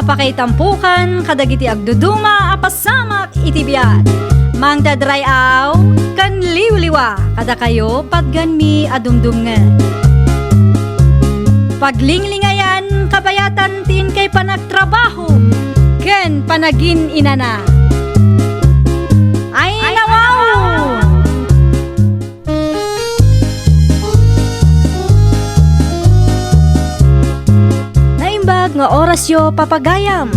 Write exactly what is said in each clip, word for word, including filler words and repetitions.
Pakaitampokan kadagiti agduduma a pasamak iti biag. Mangted ray-aw ken liwliwa kadakayo patganmi a dumdumngeg. Paglinglingayan kabayatan ti inkay panagtrabaho ken panagin-inana. Ay, nawaw! Naimbag nga orasyo, papagayam.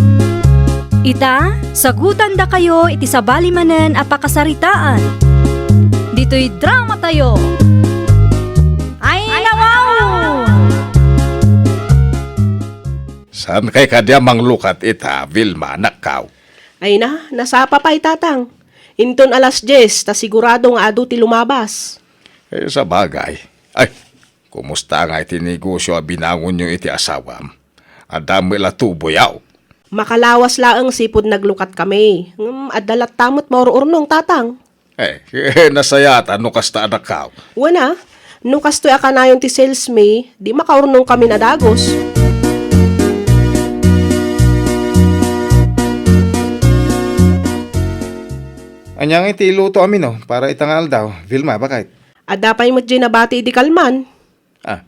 Ita, sagutandakayo iti sabali manen a pakasaritaan. Ditoy dramatayo. Ay, nawaw! Saan kay kadi a manglukat ita, Vilma, nakkaw? Ay na, nasapa pay, Tatang. Inton alas dies, ta sigurado nga adu ti lumabas. Eh, sabagay. Ay, kumusta nga iti negosyo a binangonyo iti asawam? Adda met la tuboyaw? Makalawas laeng sipud naglukat kami. Ngem adda latta met maur-urnong, Tatang. Eh, nasayatan no kasta, anak, kaw. Wen a, no kastoy a kanayon ti sales mi, di makaurnong kami a dagus. Ania ngay ti iluto a menu para ita nga aldaw, Vilma, baket? Adda pay met diay nabati idi kalman. Ah.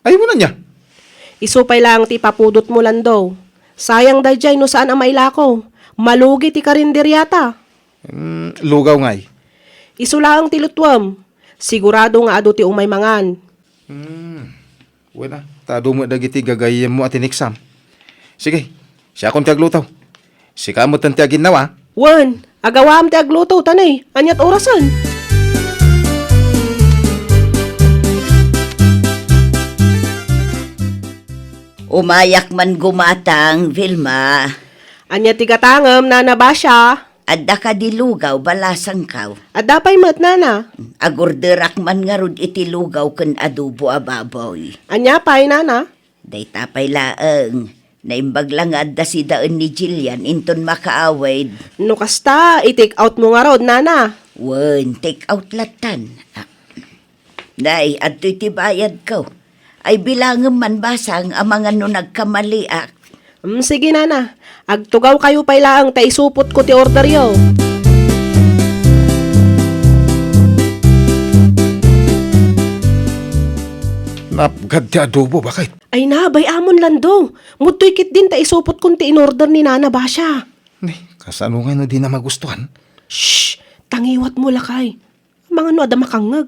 Ay, wen ania? Isu pay laeng ti ipapudotmo, Lando. Sayang daydiay no saan a mailako. Malugi ti karinderiata. Hmm, lugaw ngay? Isu laeng ti lutuem. Sigurado nga adu ti umay mangan. Hmm. Wen a, ta adu met dagiti gagayyemmo a tiniksam. Sige, siakon ti agluto. Sika metten ti aginnawa. Wen, agawaam ti agluto, ta nay, aniat orasen? Umayak man gumatang, Vilma. Ania ti gatangem, Nana Basia? Adda kadi lugaw, balasangkaw? Adda pay met, Nana. Agorderak man ngarud iti lugaw ken adobo a baboy. Ania pay, Nana? Dayta pay laeng. Naimbag la nga adda sidaen ni Jillian inton makaawid. No kasta, i-take out mo ngarud, Nana. Wen, take out lattan. Ah. Nay, adtoy ti bayadko. Ay, bilangem man basang amangan no nagkamaliak. Mm, sige, Nana. Agtugawkayo pay laeng ta isupotko ti orderyo. Napgad ti adobo, baket? Ay na, bay-amon, Lando. Mudtoy ketdin ta isupotkon ti inorder ni Nana Basia. Ni, kasano ngay no dina magustuhan? Shh! Tangiwatmo, lakay. Amangan no adda makangngeg.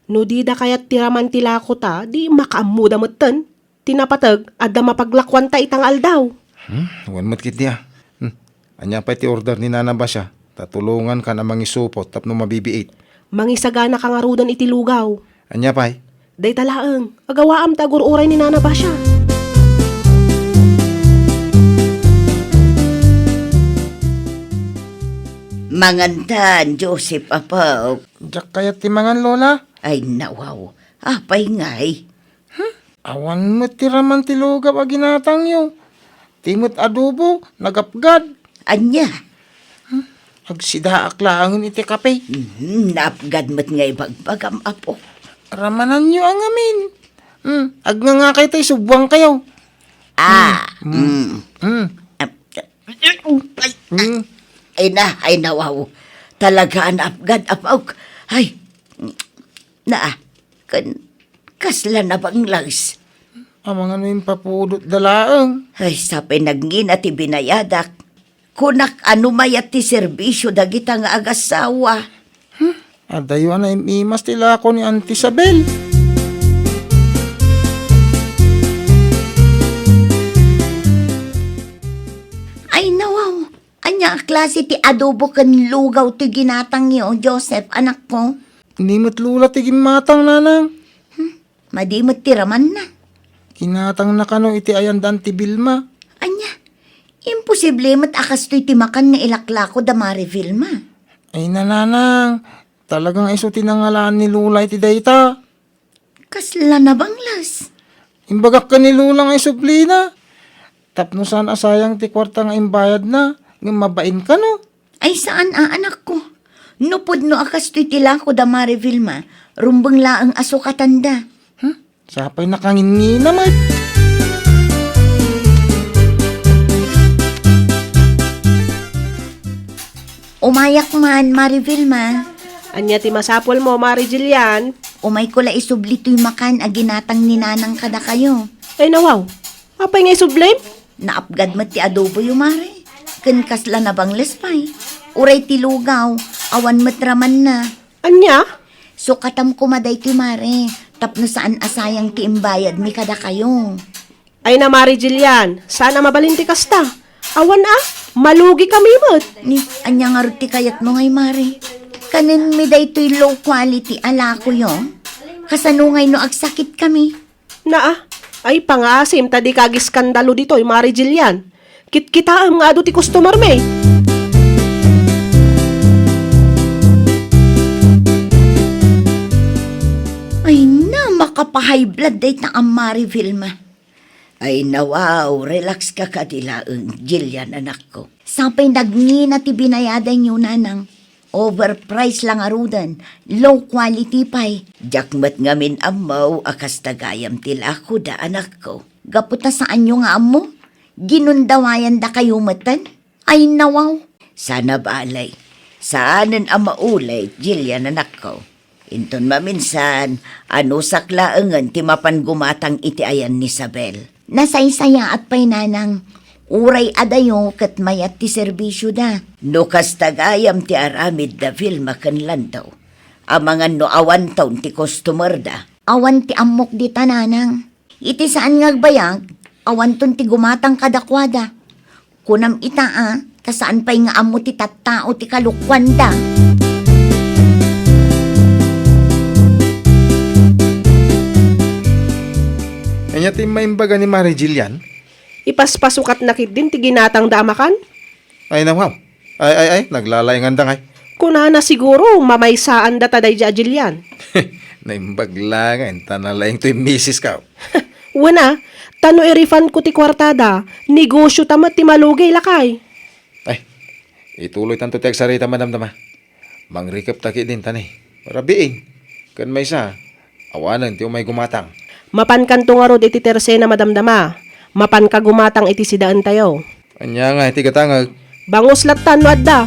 No dida kayat ti raman ti lako ta, di makaammoda metten. Ti napateg, adda mapaglakuanta ita nga aldaw. Hmm, wen met ketdi a. Hmm. Ania pay ti order ni Nana Basia? Ta tulongankan a mangisupot tapno mabibiit. Mangisaganaka ngaruden iti lugaw. Ania pay? Dayta laeng, agawaam ta agur-uray ni Nana Basia. Mangantan, Joseph, apo. Diak kayat ti mangan, Lola. Ay, nawaw. Apay ngay? Hmm? Awan met ti raman ti lugaw a ginatangyo. Ti met adobo, nagapgad. Ania? Hmm? Agsidaak laengen iti kape. Mhm, naapgad met nga ibagbagam, apo. Ramananyo a ngamin. Hmm, agngangakay ta isubwangkayo. Ah, hmm. Hmm. Hmm. Ah, ay, Hmm. ay na, ay nawaw. Talaga a naapgad, apo. Ay, na, kan, kasla nabanglaws. Amangan no impapudotda laeng. Ay, sapay nagngina ti binayadak. Kunak, ano mayat ti serbisyo dagita nga agasawa? Hmm? Adayo a naim-imas ti lako ni Auntie Isabel. Ay, nawaw. Ania a klase ti adobo ken lugaw ti ginatangyo, Joseph, anakko? Ni met Lola ti gimmatang, Nanang. Hmm, madi met ti ramanna. Ginatangna kano iti ayan da Auntie Vilma. Ania? Imposible met a kastoy ti makan nga ilaklako da Mare Vilma. Ay, Nanang, talaga nga isu ti nangalaan ni Lola iti dayta. Kasla nabanglas. Imbagak ken ni Lola nga isublina. Tapno saan a sayang ti kuarta nga imbayadna, ngem mabain kano. Ay, saan a, anakko. No pudno a kastoy ti lako da Mare Vilma, rumbeng laeng a sukatanda. Hmm? Sapay nakangingina met. Umayak man, Mari Vilma. Ania ti masapulmo, Mari Jillian? Umayko la isubli toy makan a ginatang ni Nanang kadakayo. Ay, nawaw. Apay nga isublim? Naapgad met ti adoboyo, Mari. Ken kasla nabangles pay. Uray ti lugaw, awan met ramanna. Ania? Sukatam koma daytoy, Mari, tapno saan a sayang ti imbayadmi kadakayo. Ay na, Mari Jillian, saan a mabalin ti kasta. Awan a, malugi kami met. Ni, ania ngarud ti kayatmo ngay, Mari? Kanenmi daytoy low quality a lakoyo? Kasano ngay no agsakit kami? Naa, ay pangaasim ta dika agiskandalo ditoy, Mari Jillian. Kitkitaem nga adu ti customer mi. Ay na, makapa-high blood dayta a Mari Vilma. Ay, nawaw, relax ka kadi laeng, Jillian, anakko. Sapay nagngina ti binayadanyo, Nanang. Overprice la ngaruden, low quality pay. Diak met ngamin ammo a kasta gayam ti lakoda, anakko. Gapu ta saanyo nga ammo, ginundawayandakayo metten. Ay, nawaw. Sana balay. Saanen a maulay, Jillian, anakko. Inton maminsan, anusak laengen ti mapan gumatang iti ayan ni Isabel. Nasaysayaat pay, Nanang. Uray adayo ket mayat ti serbisioda. No kasta gayam ti aramidda Vilma ken Lando, amangan no awanton ti customerda. Awan ti ammok dita, Nanang. Iti saan nga agbayag, awanton ti gumatang kadakuada. Kunam ita a, ta saan pay nga ammo ti tattao ti kalokuanda. Ania ti maimbaga ni Mari Jillian? Ipaspasukatna ketdin ti ginatangda a makan? Ay, nawaw. Ay, ay, ay, naglalainganda ngay. Kunana siguro, mamaysaanda ta daydi a Jillian. Naimbag laeng ta nalaing toy misis ka. Wen a, ta no i-refund ko ti kuartada, negosio ta met ti malugi, lakay. Ay, ituloy tanto ti agsarita, madamdama. Mangrikep ta ketdin ta ni. Rabiin. Ken maysa, awanen ti umay gumatang. Mapankanto ngarud iti tersena, madamdama. Mapanka gumatang iti sidaentayo. Ania nga iti gatangek? Bangus latta no adda.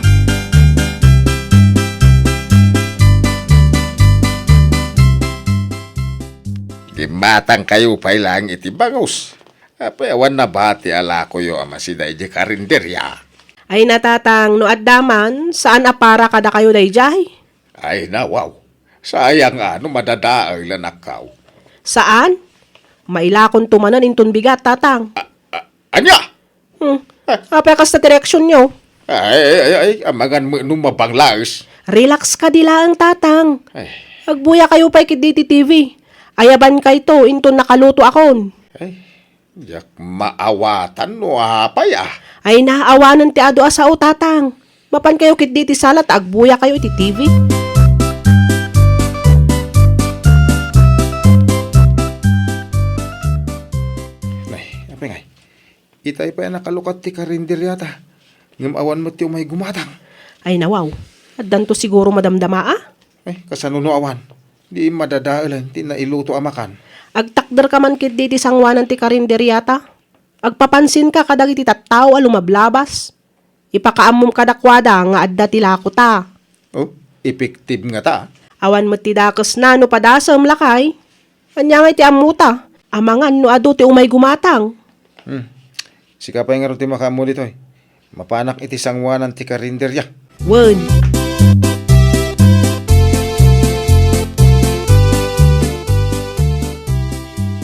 Gimmatangkayo pay laeng iti bangus. Apay awan nabati a lakoyo a masida idiay karinderia? Ay na, Tatang, no adda man, saan a para kadakayo daydiay? Ay, nawaw. Sayang a no madadael a nakkaw. Saan? Mailakonto manen inton bigat, Tatang. A-, a-, ania? Hmm. Apay a kasta ti reaksionyo? Ay, ay, ay, ay, amangan met no mabanglaes. Relax kadi laeng, Tatang. Ay. Agbuyakayo pay ketdi iti T V. Ayabankayto inton nakalutoakon. Ay, diak maawatan no apay a. Ay, naawanen ti adu a sao, Tatang. Mapankayo ketdi iti sala ta agbuyakayo iti T V. Nay, apay ngay? Itay pay a nakalukat ti karinderiata, ngem awan met ti umay gumatang. Ay, nawaw. Addanto siguro madamdama a? Ay, kasano no awan? Di madadaelen ti nailuto a makan. Agtakderka man ketdi iti sangoanan ti karinderiata. Agpapansinka kadagiti tattao a lumablabas. Ipakaammom kadakuada nga adda ti lakota. Oh, effective ngata. Awan met ti dakesna no padasem, lakay. Ania ngay ti ammota? Amangan no adu ti umay gumatang. Hmm. Sika pay ngarud ti makaammo ditoy. Mapanak iti sangoanan ti karinderia. Wen.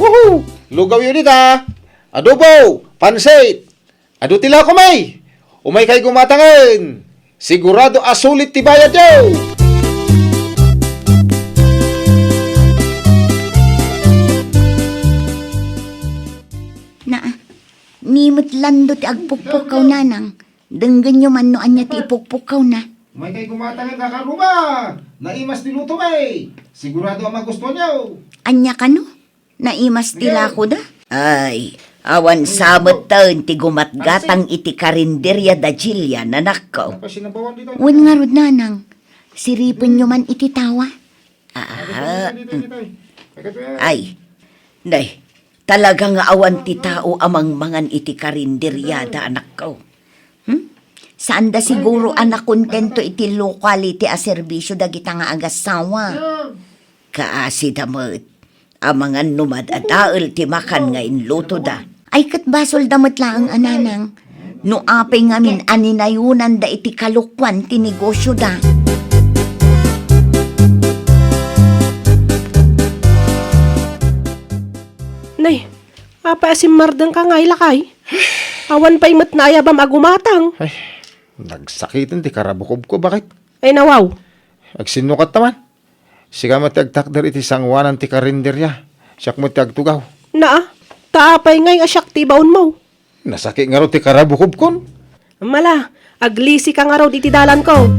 Woohoo! Lugawyo dita! Adobo! Pansit! Adu ti lakomi! Umaykay gumatangen! Sigurado a sulit ti bayadyo! Naa, ni met Lando ti agpukpukkaw, Nanang. Denggenyo man no ania ti ipukpukkawna. Umaykay gumatangen, Kaka Roma! Naimas ti lutomi! Sigurado a magustuanyo! Ania kano? Naimas ti lakoda? Ay, awan sa metten ti gumatgatang iti karinderia da Jillian, anakko. Wen ngarud, Nanang, siripenyo man iti tawa. Ah, ay, nay, talaga nga awan ti tao a mangmangan iti karinderiada, anakko. Hmm? Saanda siguro a nakontento iti low quality a serbisio dagita nga agassawa. Kaasida met, amangan no madadael ti makan nga inlutoda. Ay, ket basolda met laeng a nanang, no apay ngamin a ninayonanda iti kalokuan ti negosioda. Nay, apay a simmardengka ngay, lakay? Awan pay met naayabam a gumatang. Ay, nagsakiten ti karabukobko, baket. Ay, nawaw. Agsinnukatta man. Sika met ti agtakder iti sangoanan ti karinderia. Siak met ti agtugaw. Naa, ta apay ngay a siak ti ibaonmo? Nasakit ngarud ti karabukobkon. Mala, aglisika ngarud iti dalanko.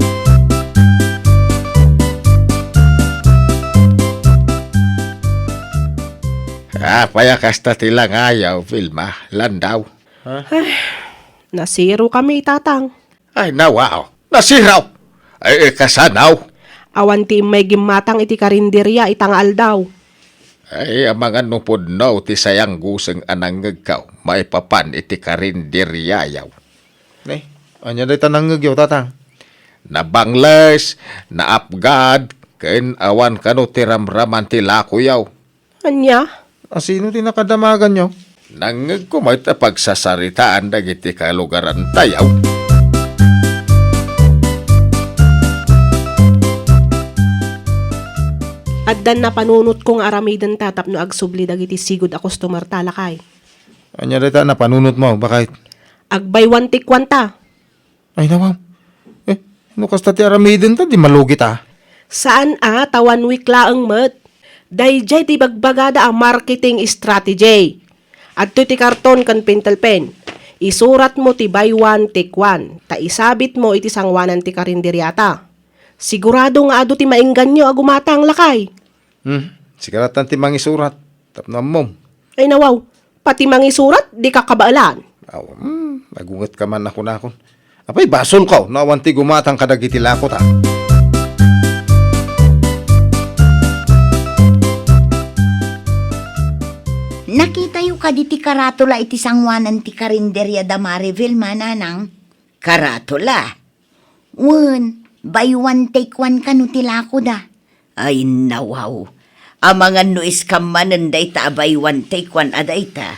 Apay a kasta ti langayaw, Vilma, Landaw? Ha? Ay, nasirokami, Tatang. Ay, nawaw. Nasiraw! Ay, eh, kasanaw? Awan ti immay gimmatang iti karinderia ita nga aldaw. Ay, amangan no pudno ti sayangguseng a nangngegko maipapan iti karinderiayaw. Ne, ania dayta nangngegyo, Tatang? Nabangles, naapgad, ken awan kano ti ramraman ti lakoyaw. Ania? A, sino ti nakadamaganyo? Nangngegko met a pagsasaritaan dagiti kalugarantayo. Addan napanunotko nga aramidenta tapno agsubli dagiti sigud a customerta, lakay. Ania dayta napanunotmo, baket? Ag-buy one, take one ta. Ay, nawaw. Eh, no kasta ti aramidenta, di malugita. Saan a, ta one week laeng met. Daydiay ti bagbagada a marketing strategy. Adtoy ti karton ken pentel pen. Isuratmo ti buy one, take one, ta isabitmo iti sangoanan ti karinderiata. Sigurado nga adu ti maingganyo a gumatang, lakay. Hmm, sika lattan ti mangisurat, tapno ammom. Ay, nawaw, pati mangisurat, dika kabaelan. Aw, hmm, nagungetka man a kunakon. Apay, basolko no awan ti gumatang kadagiti lakota. Nakitayo kadi ti karatula iti sangoanan ti karinderia da Marivel, mananang? Karatula? Wen, buy one, take one kano ti lakoda. Ay, nawaw. Amangan no scam manen dayta a buy one, take one a dayta.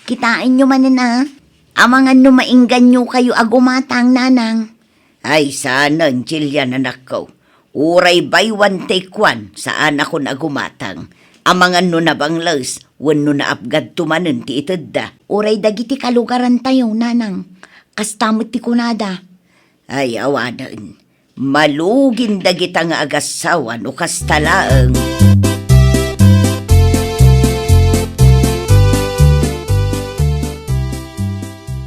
Kitaenyo manen a. Amangan no maingganyokayo a gumatang, nanang. Ay, saanen, Jillian, anakko. Uray buy one, take one, saanakon a gumatang. Amangan no nabangles, wenno naapgadto manen ti itedda. Uray dagiti kalugarantayo, nanang. Kasta met ti kunada. Ay, awanen. Malugin dagita nga agassawa no kasta laeng.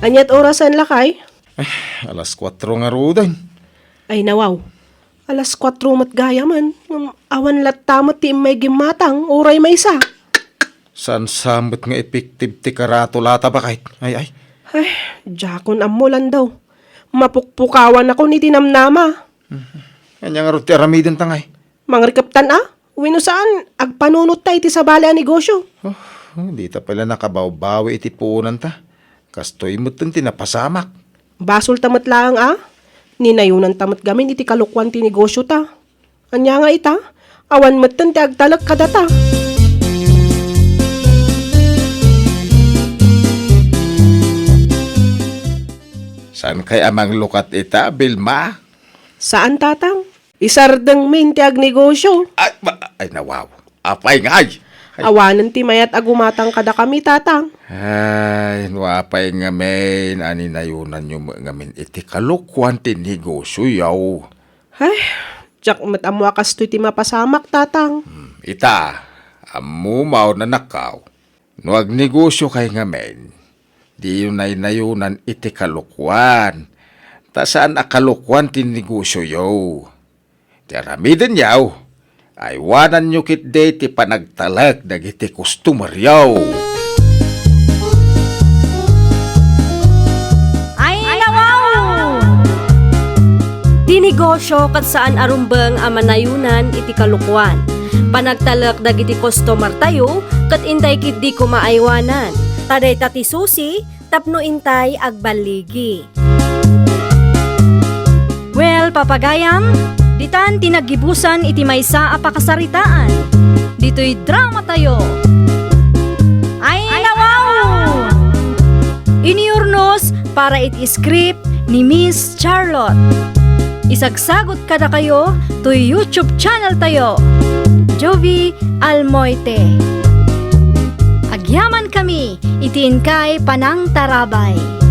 Aniat orasen, lakay? Eh, alas kuatro ngaruden. Ay, nawaw. Alas kuatro met gayamen. Ngem awan latta met ti immay gimmatang, uray maysa. Saan sa met nga effective ti karatulata, baket? Ay, ay. Ay, diakon ammo, Landaw. Mapukpukawanakon iti namnama. Mhm. Ania ngarud ti aramidenta ngay? Mangrikeptan a? Wenno saan, agpanunotta iti sabali a negosio. Oh, dita pay la nakabawbawi iti puonanta. Kastoy metten ti napasamak. Basolta met laeng a. Ninayonanta met gamin iti kalokuan ti negosiota. Ania nga ita? Awan metten ti agtalek kadata. Saankay a manglukat ita, Vilma? Saan, Tatang. Isardengmin ti agnegosio. Ay, ba-, ay, nawaw. Apay ngay? Ay. Awanen ti mayat a gumatang kadakami, Tatang. Ay, no apay ngamin a ninayonanyo met ngamin iti kalokuan ti negosioyo. Ay, diak met ammo a kastoy ti mapasamak, Tatang. Hmm, ita, ammom, anakko. No agnegosyokay ngamin, diyo naynayonan iti kalokuan, ta saan a kalokuan ti negosyoyo. Ti aramidenyo, aywananyo ketdi ti panagtalek dagiti customeryo. Ay, nawaw! Ti negosyo ket saan a rumbeng a manayonan iti kalokuan. Panagtalek dagiti customertayo ket intay ketdi koma aywanan. Ta dayta ti susi tapno intay agballigi. Papagayam, ditan ti naggibusan iti maysa a pakasaritaan. Ditoy dramatayo. Ay, nawaw! Inurnos para iti script ni Miss Charlotte. Isagsagut kadakayo toy YouTube channel tayo, Jovie Almoite. Agyaman kami iti inkay panangtarabay.